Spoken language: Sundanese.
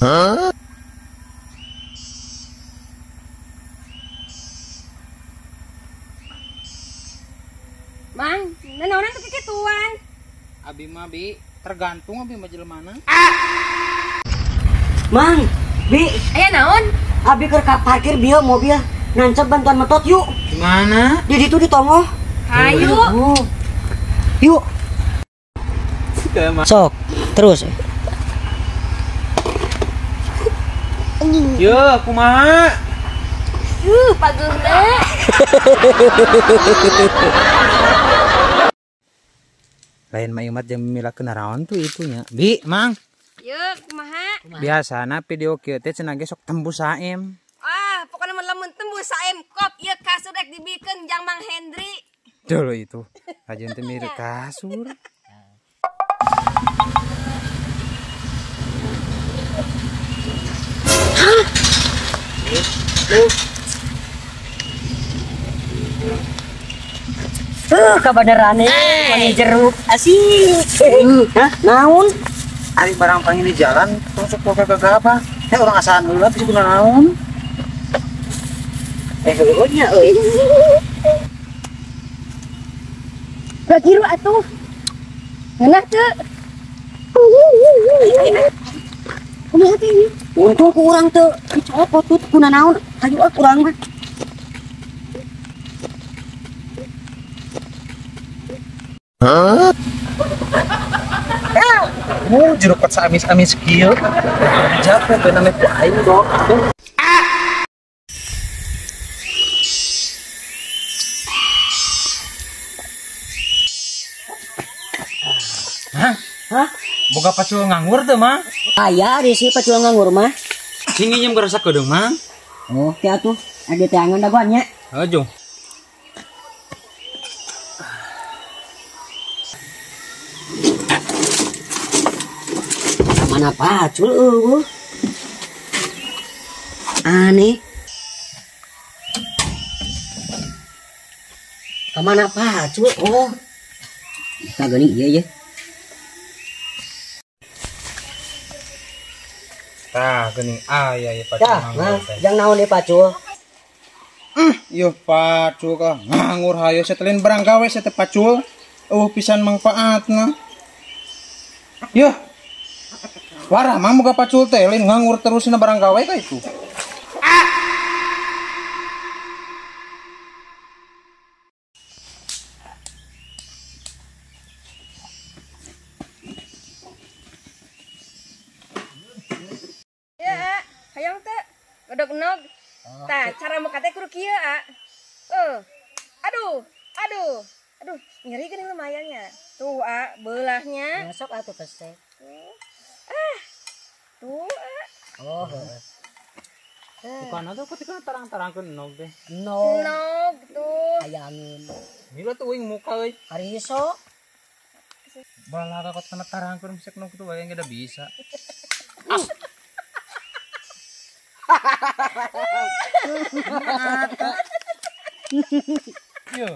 Huh? Mang, nanaonan teh kikituan? Abi mah bi, tergantung abi mah jelema mana. Mang, bi, aya naon? Abi keur ka parkir bieu mobil, nancep bantuan metot yuk. Di mana? Di ditu di tonggoh. Hayu. Oh. Yuk. Sok, terus. Yo, kumaha? Pageuna. Lain mah imat jeung milakeun naraon tuh itunya. Bi, Mang. Yo, kumaha? Biasana video kieu teh cenah ge sok tembus saem. Ah, pokona mah lamun tembus saem kop ieu kasur rek dibikeun jang Mang Hendri. Dulu itu. Ajeun teh mirip kasur. Kabenerane wangi jeruk asik. Hah, naon? Ari barang pangin di jalan tong sok boga gagah. Teh urang asaan heula bisa guna naon? Heueuh nya euy. Bagiru atuh. Ngeunah teu? Kumaha teh ieu? Untung ku urang teu dicopot tut kuna naon? Hayu ah urang mah. Huh? Jeruk kot amis-amis kieu. Jatuh beuna meh ku aing dok. Hah? Hah? Boga pacul nganggur teu, Mang? Aya di si pacul nganggur mah. Sing nginjem gerasa kedeung, Mang. Oh, teh atuh. Ade teangan dagoan nya. Heuh, jung. Mana pacul eueuh. Aneh. Kamana pacul? Oh. Tah geuning ieu ye. Tah geuning aya ye pacul nganggur. Jang naon ye pacul? Ieu pacul ka nganggur hayo setelin barang gawe sete pacul. Eueuh pisan mangfaatna. Yeuh. Warah mang boga pacul teh lain nganggur terus na barang gawe ka itu. Ya, hayang teh godog nog. Tah, cara muka teh kudu kieu, ah. Aduh, aduh. Aduh, nyeri geuning lumayan nya. Tuh, ah, beulahnya. Sok atuh kesek. Ah. Tuh, ah. Oh, heeh. Bukan atuh ketika tarang-tarangkeun nog teh. Nog. Nog tuh. Hayangeun. Mila tuh uing muka euy. Ari sok. Balaga kot kana tarangkeun bisa nog tuh bae geus bisa. Yo.